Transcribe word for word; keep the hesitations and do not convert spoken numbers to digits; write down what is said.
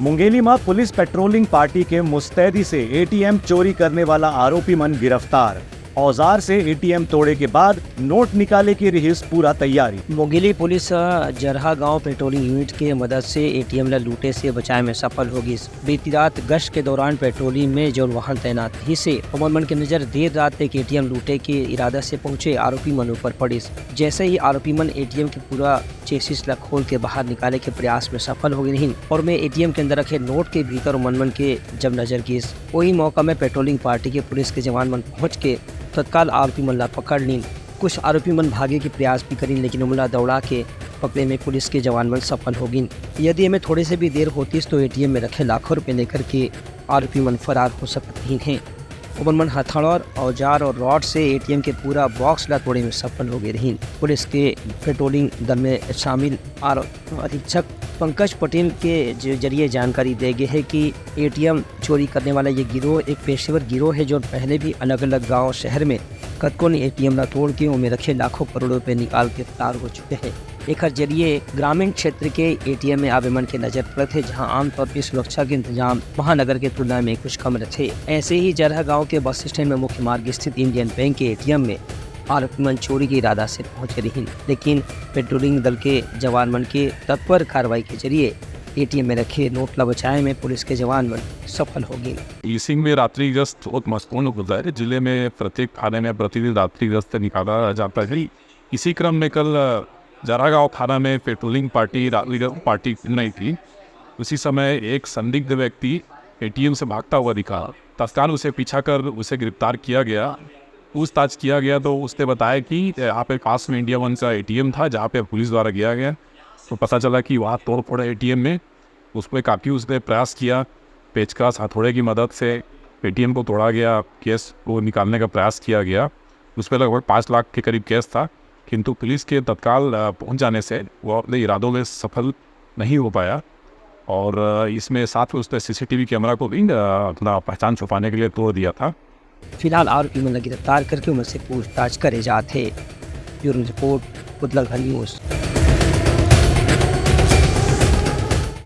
मुंगेली म police patrolling party के मुस्तैदी से एटीएम चोरी करने वाला आरोपी मन गिरफ्तार। औजार से एटीएम तोड़े के बाद नोट निकाले के रिहिस पूरा तैयारी। मुंगेली पुलिस ह जरहा गांव पेट्रोलिंग यूनिट के मदद से एटीएम ला लूटे से बचाए में सफल हो गिस। बीती रात गश्त के दौरान पेट्रोलिंग में जौन वाहन तैनात रहिस हे, ओमन मन के नजर देर रात तक एटीएम लूटे के इरादा से पहुंचे आरोपी मन ऊपर पड़िस। जैसे ही आरोपी मन एटीएम के पूरा चेसिस ला खोल के बाहर निकाले के प्रयास में सफल हो गे रहिन और में एटीएम के अंदर रखे नोट के भीतर ओमन मन के जब नजर गिस, वही मौका में पेट्रोलिंग पार्टी के पुलिस के जवान मन पहुंच के तत्काल आरोपी मन ला पकड़ लीन। कुछ आरोपी मन भागे के प्रयास भी करिन, लेकिन ओमन ला दौड़ा के पकड़े में पुलिस के जवान मन सफल हो गिन। यदि एमे थोड़े से भी देर होतिस तो एटीएम में रखे लाखों रुपए लेकर के आरोपी मन फरार हो सकत रहिन हे। ओमन मन हथौड़ा, औजार और रॉड से एटीएम के पूरा बॉक्स ला तोड़े में सफल हो गए रहिन। पुलिस के पेट्रोलिंग दल में शामिल आर अधीक्षक पंकज पटेल के ज-, जरिए जानकारी दे गए है कि एटीएम चोरी करने वाला ये गिरोह एक पेशेवर गिरोह है, जो पहले भी अलग-अलग गांव शहर में कतकोन एटीएम ला तोड़ के ओमे रखे लाखों करोड़ों रुपए निकाल के फरार हो चुके हैं। एखर जरिए ग्रामीण क्षेत्र के एटीएम में आवे मन के नजर पड़त हे, जहां आमतौर पर सुरक्षा के इंतजाम महानगर के तुलना में कुछ कम रहथे। ऐसे ही जरहा गांव के बस स्टैंड में मुख्य मार्ग स्थित इंडियन बैंक के एटीएम में आरोपी मन चोरी के इरादा से पहुंचे रहिन, लेकिन पेट्रोलिंग दल के जवान मन के तत्पर कार्रवाई के जरिए एटीएम में रखे नोट ला बचाए में पुलिस के जवान मन सफल हो गए। पुलिसिंग में रात्रि गश्त बहुत महत्वपूर्ण होता है। जिले में प्रत्येक थाने में प्रतिदिन रात्रि गश्त निकाला जाता है। इसी क्रम में कल, अ, जरागांव थाना में पेट्रोलिंग पार्टी रात्रि गश्त पार्टी नहीं थी। उसी समय एक संदिग्ध व्यक्ति एटीएम से भागता हुआ दिखा। तत्काल उसे पीछा कर उसे गिरफ्तार किया गया। पूछताछ किया गया तो उसने बताया कि यहाँ पे पास में इंडिया वन का एटीएम था, जहाँ पे पुलिस द्वारा गया गया। तो पता चला कि वहाँ तोड़फोड़ है एटीएम में। उसमें काफ़ी उसने प्रयास किया, पेचकस, हथौड़े की मदद से एटीएम को तोड़ा गया, कैश को निकालने का प्रयास किया गया। उसमें लगभग पाँच लाख के करीब कैश था, किंतु पुलिस के तत्काल, अ, पहुंच जाने से वो अपने इरादों में सफल नहीं हो पाया। और, अ, इसमें साथ में उसने सीसीटीवी कैमरा को भी, अ, अपना पहचान छुपाने के लिए तोड़ दिया था। फिलहाल आरोपी मन ला गिरफ्तार करके उनसे पूछताछ करे जात हे। ब्यूरो रिपोर्ट, उदलगढ़ न्यूज।